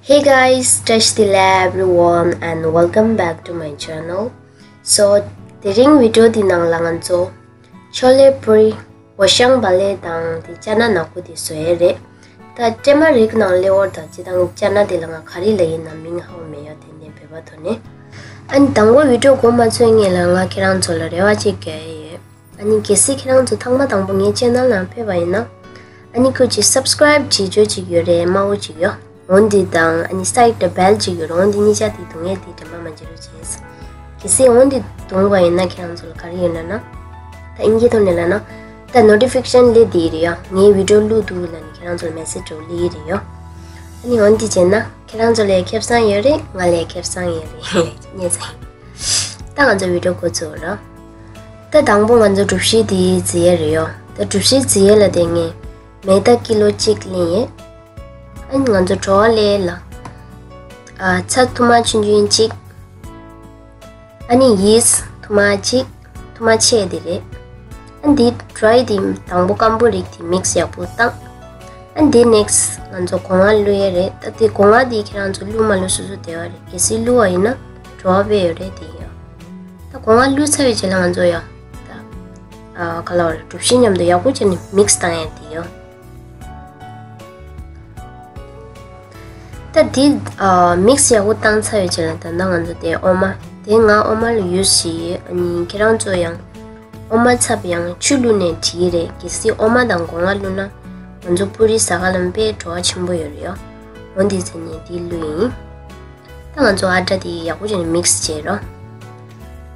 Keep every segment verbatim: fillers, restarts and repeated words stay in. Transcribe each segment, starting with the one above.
Hey guys, བཀྲ་ཤིས་བདེ་ལེགས་everyone and welcome back to my channel. So དེ་རིང་video འདི་ནང་ལ་ང་ཚོ་ཆོ་ལེ་པུ་རི་འོ་ཤང་བག་ལེབ་དང་དེ་ཅ་ན་ནག་པོ་དེ་བཟོ་ཡས་རེད། ད་སྲན་མ་རིགས་ནང་སླེབས་པ་དང་སྤྱིར་བཏང་ཅ་ན་དེ་ལ་ང་ག་རེ་ལབ་ཡིན་ན་མིང་ཧ་གོ་མེད་ཡ། དེ་ནས་བོད་པ་ཐོག་ནས། ཨ་ནི་དང་པོ་video འགོ་མ་ཚུགས་སྔོན་ལ་ང་ཁྱེད་རང་ཚོ་ལ་རེ་བ་གཅིག་རྒྱག་ཡས་ཡོད། ཨ་ནི་གལ་སྲིད་ཁྱེད་རང་ཚོ་ཐེངས་མ་དང་པོ་ངའི་channel ནང་ཕེབས་པ་ཡིན་ན། ཨ་ནི་ཁོ་ཅིག་subscribe བྱེད་རྒྱུ་ཅིག་ཡོད་རེད། དམར་པོ་ཅིག་ཡོད། འོ་འདི་དང་ཨ་ནི་side དུ་bell ཅིག་ཡོད་རེད། འོ་འདི་གཉིས་ཆ་དེ་བརྡུང་ཡས་དེ་དྲན་པ་མ་བརྗེད་རོགས་བྱས། གལ་སྲིད་འོ་འདི་བརྡུངས་པ་ཡིན་ན་ཁྱེད་རང་ཚོ་ལ་ག་རེ་ཡོད་ན་ན། ད་དབྱིན་ཇིའི་ཐོག་ནས་ལབ་ན། ད་notification སླེབས་བསྡད་ཡོད་རེད་ཡ། ངའི་video བླུགས་འདུག་ལབ་ནས་ཁྱེད་རང་ཚོ་ལ་message འདྲ་པོ་སླེབས་ཡོད་རེད་ཡ། ཨ་ནི་འོ་འདི་བྱས་ན་ཁྱེད་རང་ཚོ་ལ་ཡང་ཁེ་བཟང་ཡོད་རེད། ང་ལ་ཡང་ཁེ་བཟང་ཡོད་རེད། ཉེ་ཚན། ད་ང་ཚོ་video འགོ་ཚུགས་ར། ད་དང་པོ་ང་ཚོ་གྲུ་བཞི་དེ་བརྫི་ཡས་རེད་ཡ། ད་གྲུ་བཞི་བརྫི་ཡས་ལ་དེ་ངས་མེ་ད་ཀི་ལོ་གཅིག་ལེན་ཡས། ཨ་ནི་ང་ཚོ་བྲོ་བ་ལེན་ལ། ཨ་ཚྭ་ཐུར་མ་ཆུང་ཆུང་གཅིག་ཨ་ནི་yeast ཐུར་མ་གཅིག་ཐུར་མ་ཆེ་དེ་རེད། ཨ་འདི་dry དེ་དང་པོ་སྐམ་པོ་རིགས་དེ་mix ཡག་པོ་བཏང་། ཨ་འདི་next ང་ཚོ་སྒོ་ང་བླུག་ཡས་རེད། ད་དེ་སྒོ་ང་དེ་ཁྱེད་རང་ཚོ་བླུག་མ་བླུག་སོ་སོ་འདོད་པ་རེད། གལ་སྲིད་བླུག་པ་ཡིན་ན་བྲོ་བ་དཔེ་ཡོད་རེད་དེ་ཡ། ད་སྒོ་ང་བླུག་ཚར་བའི་རྗེས་ལ་ང་ཚོ་ཡ། ད་ཨ་ག་ལབ་རེད། གྲུ་བཞི་མཉམ་དུ་ཡག་པོ་བྱས་ནས་mix བཏང་ཡས་དེ་ཡ། ད་འདི་ཨ་mix ཡག་པོ་བཏང་ཚར་བའི་རྗེས་ལ་ད་ལྟ་ང་ཚོ་དེ་འོ་མ། དེ་ང་འོ་མ་ལ་use བྱེད་ཡས། ཨ་ནི་ཁྱེད་རང་ཚོ་ཡང་འོ་མ་ཚབ་ཡང་ཆུ་བླུགས་ནས་བྲིས་རེད། གལ་སྲིད་འོ་མ་དང་སྒོ་ང་བླུགས་ན་ང་ཚོ་པུ་རི་ཟ་ག་ལ་དཔེ་བྲོ་བ་ཆེན་པོ་ཡོད་རེད་ཡ། འོ་འདི་ཚེ་ནས་འདི་བླུགས་ཡིན། ད་ང་ཚོ་ཨ་ཊ་དེ་ཡག་པོ་བྱས་ནས་mix བྱེད་རོགས།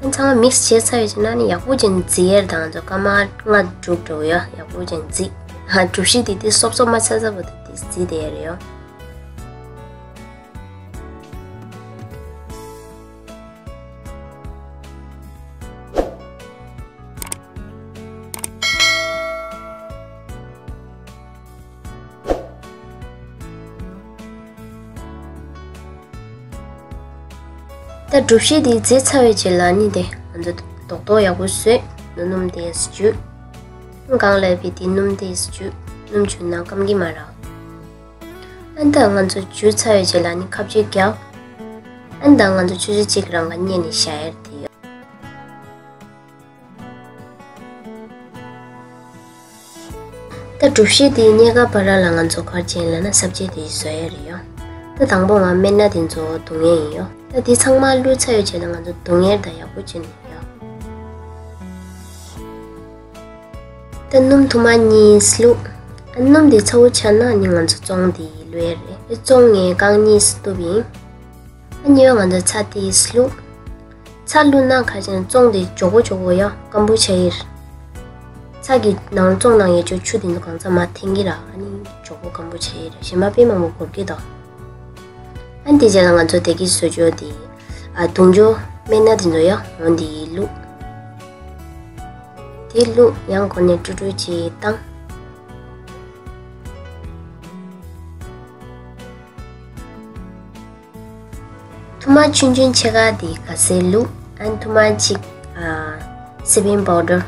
ཨ་ཚང་མ་mix བྱས་ཚར་བའི་རྗེས་ལ་ནི་ཡག་པོ་བྱས་ནས་བརྫི་ཡས་དང་ཚོ་སྐར་མ་ལྔ་དྲུག་འགྲོ་གི་ཡོད། ཡག་པོ་བྱས་ནས་བརྫི། ཧ་གྲུ་བཞི་དེ་དེ་སོབ་སོབ་མ་ཆགས་ཚར་བ་དེ་དེ་བརྫི་བསྡད་ཡས་རེད་ཡ། ད་གྲུ་བཞི་དེ་བརྫི་ཚར་བའི་རྗེས་ལ་ནི་དེ་ང་ཚོ་རྡོག་རྡོག་ཡག་པོ་བཟོས། སྣུམ་དེ་བཅུ། གང་ལ་བི་དེ་སྣུམ་དེ་བཅུ། སྣུམ་བཅུ་ན་སྐམ་གི་མ་རག་ཨ་ད་ང་ཚོ་བཅུ་ཚར་བའི་རྗེས་ལ་ནི་ཁ་བཅད་རྒྱག་ཨ་ད་ང་ཚོ་ཆུ་ཚོད་གཅིག་རང་ག་མཉེ་ནས་བཞག་ཡས་དེ་ཡོད། ད་གྲུ་བཞི་དེའི་མཉེ་ཁ་བར་ལ་ང་ཚོ་ག་རེ་བྱེད་ལབ་ན་སབ་ཇི་དེ་བཟོ་ཡས་རེད་ཡ། ད་དང་པོ་ང་སྨན་སྣ་དེ་ཚོ་བརྡུང་ཡས་ཡིན་ཡ། ད་དེ་ཚང་མ་བླུགས་ཚར་བའི་རྗེས་ལ་ང་ཚོ་བརྡུང་ཡས་ད་ཡག་པོ་བྱེད་ནས་ཡ། ད་སྣུམ་ཐུར་མ་གཉིས་བླུགས། ཨ་སྣུམ་དེ་ཚ་པོ་ཆགས་ན་ནི་ང་ཚོ་བཙོང་དེ་བླུགས་ཡས་རེད། ཨ་བཙོང་ངས་རྐང་གཉིས་བཏུབ་ཡིན། ཨ་གཉིས་པ་ང་ཚོ་ཚྭ་ཏིས་བླུགས། ཚྭ་བླུགས་ན་ཁ་ཅན་བཙོང་དེ་མགྱོགས་པོ་མགྱོགས་པོ་ཡ་སྐམ་པོ་ཆགས་ཡས། ཚྭ་གི་ནང་བཙོང་ནང་ཡས་ཆོག་ཆུ་དེ་ཚོ་གང་ཚ་མ་འཐེན་གི་ར། ཨ་ནི་མགྱོགས་པོ་སྐམ་པོ་ཆགས་ཡས་རེད། གཞན་པ་དཔེ་མང་པོ་འགོར་གི་འདུག་ཨ་ནི་དེ་རྗེས་ལ་ང་ཚོ་དེ་གི་བཟོ་བཅོས་དེ་ཨ་བརྡུང་བཅོས་སྨན་སྣ་དེ་ཚོ་ཡ་འོ་འདི་བླུགས། དེ་བླུགས་ཡང་སྒོ་ནས་དཀྲུག་དཀྲུག་ཅིག་བཏང་། ཐུར་མ་ཆུང་ཆུང་ཕྱེད་ཀ་དེ་ག་སེ་བླུགས། ཨ་ནི་ཐུར་མ་གཅིག་ཨ་sipping powder།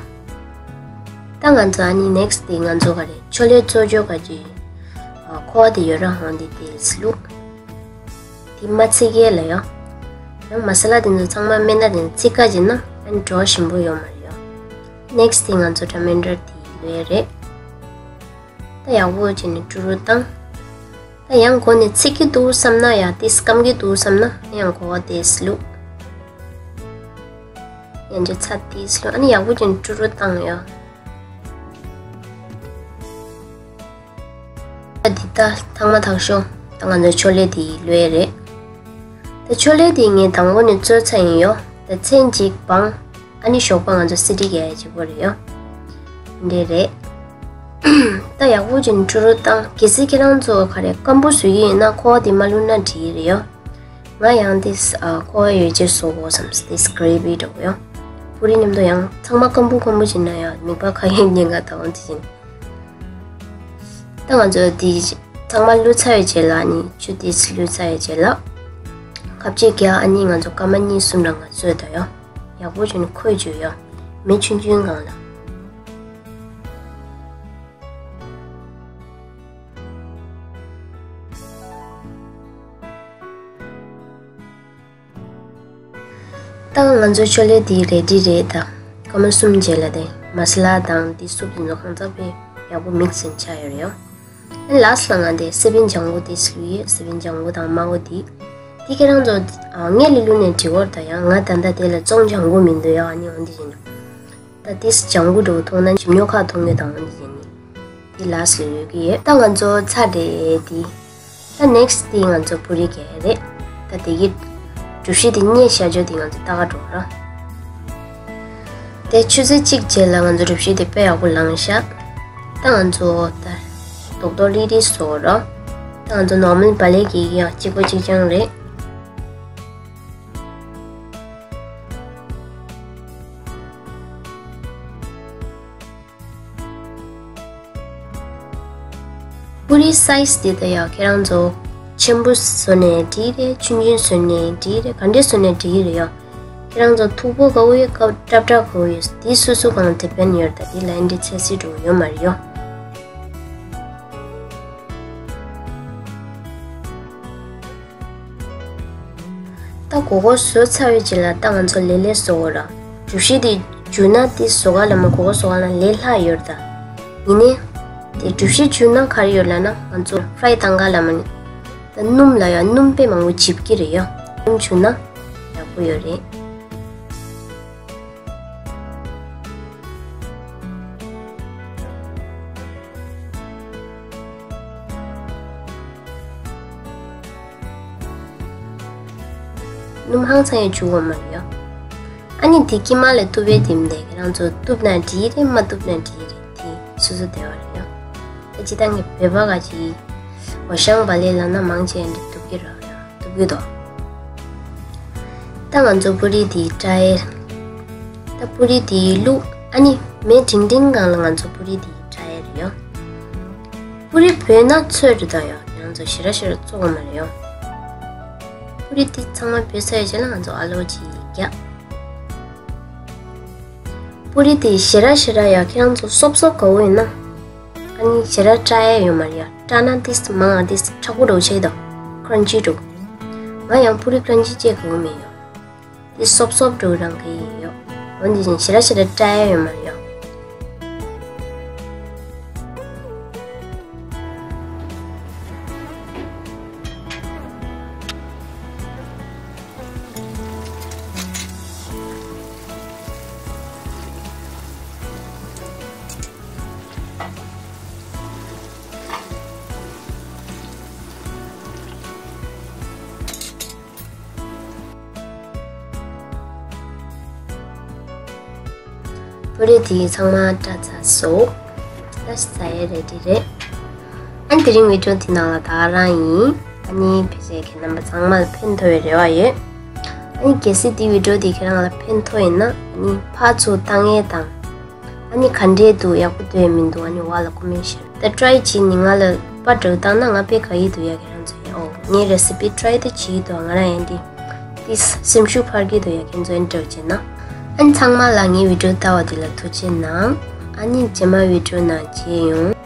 ད་ང་ཚོ་ཨ་ནི་next དེ་ང་ཚོ་ག་རེ་ཆོ་ལེ་བཙོ་བཅོས་ག་ཅི་ཨ་ཁོ་བ་དེ་ཡོད་ར་ཧོང་དེ་དེ་སེ་བླུགས། དེ་མ་ཚིག་གེ་ལ་ཡ། ཡང་མ་ས་ལ་དེ་ཚོ་ཚང་མ་སྨན་སྣ་དེ་ཚིག་ག་ཅི་ན་ཨ་ནི་བྲོ་ཞིམ་པོ་ཡོད་མ་རེད་ཡ། next དེ་ང་ཚོ་tomato དེ་བླུགས་རེད། ད་ཡག་པོ་བྱས་ནས་དཀྲུག་དཀྲུག་བཏང་། ད་ཡང་སྒོ་ནས་ཚིག་གི་འདུག་བསམ་ན་ཡང་ཏིས་སྐམ་གི་འདུག་བསམ་ན་ཡང་གོ་བ་ཏིས་བླུགས། ཡང་ཅིག་ཚྭ་ཏིས་བླུགས། ཨ་ནི་ཡག་པོ་བྱས་ནས་དཀྲུག་དཀྲུག་བཏང་ཡ། ད་འདི་ད་ཐང་མ་ཐག་ཤོ། ད་ང་ཚོ་ཆོ་ལེ་དེ་བླུགས་རེད། ད་ཆོ་ལེ་དེ་ངས་དང་པོ་ནས་བཙོས་ཚར་ཡིན་ཡོ། ད་མཚན་གཅིག་སྦངས། ཨ་ནི་ཞོགས་པ་ང་ཚོ་སི་ཏི་རྒྱག་ཡ་གཅིག་པོ་རེད་ཡོ། འདི་རེད། ད་ཡག་པོ་བྱས་ནས་དཀྲུག་དཀྲུག་བཏང་། གལ་སྲིད་ཁྱེད་རང་ཚོ་ག་རེ་སྐམ་པོ་བཟོ་གི་ཡིན་ན་ཁོ་བ་དེ་མ་བླུགས་ན་འགྲིག་གི་རེད་ཡོ། ང་ཡང་དེ་ཨ་ཁོ་བ་ཡོད་ཅེས་བཟོ་དགོས་བསམ། དེ་gravy འདྲ་པོ་ཡོ། པུ་རི་མཉམ་དུ་ཡང་ཚང་མ་སྐམ་པོ་སྐམ་པོ་བྱས་ན་ཡང་མིད་པ་ཁ་ཡོད་ཉེན་ཁ་དང་དེ་བཞིན། ད་ང་ཚོ་དེ་ཚང་མ་བླུགས་ཚར་བའི་རྗེས་ལ་ནི་ཆུ་དེ་བླུགས་ཚར་བའི་རྗེས་ལ་ཁ་བཅད་རྒྱག་ཨ་ནི་ང་ཚོ་སྐར་མ་གཉིས་གསུམ་རང་ང་བཙོས་ད་ཡོ། ཡག་པོ་བྱས་ནས་ཁོལ་བཅུག་ཡོ། མེ་ཆུང་ཆུང་སྒང་ལ། ད་ང་ཚོ་ཅོ་ལེ་དེ་རེ་ཌི་རེད། ད་སྐར་མ་གསུམ་རྗེས་ལ་དེ་མ་ས་ལ་དང་དེ་སུབ་དེ་ཚོ་གང་ཚ་པའི་ཡག་པོ་མིག་སི་ཆགས་ཡོད་རེད་ཡོ། ཨ་ལ་སི་ལ་ང་དེ་སི་པན་ལྗང་གུ་དེ་སི་ལུ་ཡོད། སི་པན་ལྗང་གུ་དང་དམར་པོ་དེ། དེ་ཁྱེད་རང་ཚོ་ཨ་ངས་ལི་ལུ་ནས་འབྲི་བར་ད་ཡང་ང་ད་ལྟ་དེ་ལ་བཙོང་ལྗང་གུ་མི་འདུག་ཡ། ཨ་ནི་འོན་དེ་བཞིན་ད་དེ་སི་ལྗང་གུ་འགྲོ་མཐོང་ན་ཞིམ་ཉོ་ཁ་མཐོང་ཡོད་དང་འོན་དེ་བཞིན་ནི། དེ་ལ་སི་ལུ་ཡོད་ཀྱི་ཡོད། ད་ང་ཚོ་ཚ་རེད་དེ། ད་ནེག་སི་ཊི་དེ་ང་ཚོ་པུ་རི་རྒྱག་ཡ་རེད། ད་དེ་གི་གྲུ་བཞི་དེ་སྙེ་ཤ་ཅོ་དེ་ང་ཚོ་ལྟ་ག་འགྲོ་ར། དེ་ཆུ་ཚོད་གཅིག་རྗེས་ལ་ང་ཚོ་གྲུ་བཞི་དེ་དཔེ་ཡག་པོ་ལངས་ཤག་ད་ང་ཚོ་ད་རྡོག་རྡོག་རིལ་རིལ་བཟོ་ར། ད་ང་ཚོ་ནོར་མལ་བ་ལེ་གི་ཡང་གཅིག་པོ་གཅིག་རྐྱང་རེད། པུ་རི་སའི་ཛི་དེ་ད་ཡ་ཁྱེད་རང་ཚོ་ཆེན་པོ་བཟོ་ནས་འགྲིག་རེད། ཆུང་ཆུང་བཟོ་ནས་འགྲིག་རེད། ག་འདྲས་བཟོ་ནས་འགྲིག་རེད་ཡ། ཁྱེད་རང་ཚོ་མཐུག་པོ་དགའ་བོ་ཡོད། སྐབས་སྲབ་སྲབ་དགའ་བོ་ཡོད། དེ་སོ་སོ་གང་ཌི་པེན་ཡོད། ད་དེ་ལ་ཨེ་འདྲས་ཚད་སྲིད་འགྲོ་ཡོད་མ་རེད་ཡ། ད་གོ་གོ་བཟོས་ཚར་བའི་རྗེས་ལ་ད་ང་ཚོ་ལེ་ལེ་བཟོ་དགོས་ར། གྲུ་བཞི་དེ་འཇུ་ན་དེ་བཟོ་ག་ལ་མ་གོ་གོ་བཟོ་ག་ལ་ལས་སླ་ཡོད་ད། ཡིན་ནའི། དེ་གྲུ་བཞི་འཇུ་ན་ག་རེ་ཡོད་ལབ་ན་ང་ཚོ་ཕ་རའི་བཏང་ག་ལ་མ་ནི། ད་སྣུམ་ལ་ཡང་སྣུམ་དཔེ་མང་པོ་འཇིབ་ཀྱི་རེད་ཡ། སྣུམ་འཇུ་ན་ཡག་པོ་ཡོད་རེད། སྣུམ་ཧང་སང་ཡང་འཇུ་བ་མ་རེད་ཡ། ཨ་ནི་དེ་དཀྱིལ་མ་ལ་གཏུབ་པའི་དེ་མི་འདུག་ཁྱེད་རང་ཚོ་གཏུབ་ན་འགྲིག་རེད། མ་གཏུབ་ན་འགྲིག་རེད། དེ་སོ་སོ་བདེ་བ་རེད་ཡ། ཨ་སྤྱིར་བཏང་གི་བོད་པ་ག་ཅིག་འོ་ཞང་བ་ལེ་ལབ་ན་མང་ཆེ་འདི་གཏུབ་ཀྱི་རེད་ཡ། གཏུབ་ཀྱི་འདུག་ད་ང་ཚོ་པུ་རི་དེ་ཀྲ་ཡེ། ད་པུ་རི་དེ་བླུགས། ཨ་ནི་མེ་འབྲིང་འབྲིང་སྒང་ལ་ང་ཚོ་པུ་རི་དེ་ཀྲ་ཡེ་རེད་ཡ། པུ་རི་བོས་ན་ཚོད་རེད་ད་ཡ། ང་ཚོ་ཞེ་དྲག་ཞེ་དྲག་བཙོག་གི་མ་རེད་ཡ། པུ་རི་དེ་ཚང་མ་བོས་ཚར་རྗེས་ལ་ང་ཚོ་ཨ་ལོ་ཅིག་རྒྱག་པུ་རི་དེ་ཞེ་དྲག་ཞེ་དྲག་ཡ་ཁྱེད་རང་ཚོ་སོབ་སོབ་དགའ་བོ་ཡིན་ན། ཨ་ནི་ཞེ་དྲག་ཀྲ་ཡ་ཡོད་མ་རེད་ཡ། ཀྲ་ན་ཏིས་མང་ང་ཏིས་མཁྲེགས་པོ་འདྲ་བོ་ཆགས་ཀྱི་འདུག་ཀྲན་ཅི་འདྲ་བོ། ང་ཡང་པུ་རི་ཀྲན་ཅི་ཅིག་དགའ་བོ་མེད་ཡ། དེ་སོབ་སོབ་འདྲ་བོ་རང་གི་ཡོད། འོན་ཏེ་ཞེ་དྲག་ཞེ་དྲག་ཀྲ་ཡ་ཡོད་མ་རེད་ཡ། པུ་རི་དེ་ཚང་མ་ཀྲ་ཚར་སོང་། ད་ཟ་ཡས་རེ་ཌི་རེད། ཨ་ནི་དེ་རིང་བི་ཌི་ཡོ་དེ་ནང་ལ་ད་ག་རང་ཡིན། ཨ་ནི་ཕལ་ཆེར་ཁྱེད་རྣམ་པ་ཚང་མ་ལ་ཕན་ཐོགས་པའི་རེ་བ་ཡོད། ཨ་ནི་གལ་སྲིད་དེ་བི་ཌི་ཡོ་དེ་ཁྱེད་རང་ལ་ཕན་ཐོགས་ཡིན་ན་ཨ་ནི་ཕར་ཚུར་བཏང་ཡས་དང་། ཨ་ནི་ག་འདྲས་འདུག་ཡག་པོ་འདུག་ཡ་མི་འདུག་ཨ་ནི་འོག་ལ་ཀོ་མེན་ཤེར། ད་ཀྲའི་བྱས་ནི་ང་ལ་པར་འདྲ་བོ་བཏང་ན་ང་དཔེ་དགའ་ཡི་འདུག་ཡ། ཁྱེད་རང་ཚོ་ཡང་ཨོ་ངའི་རེ་སི་པི་ཀྲའི་ད་བྱེད་ཀྱི་འདུག་ང་རང་ཡང་འདི་ཏིས་སེམས་ཤུགས་འཕར་གྱི་འདུག་ཡ། ཁྱེད་ཚོ་ཨེ་འདྲ་བོ་བྱས་ན། ཨ་ནི་ཚང་མ་ལ་ངའི་བི་ཌི་ཡོ་ལྟ་བ་དེ་ལ་ཐུགས་རྗེ་གནང་། ཨ་ནི་རྗེས་མ་བི་ཌི་ཡོ་ནང་མཇལ་ཡོང་།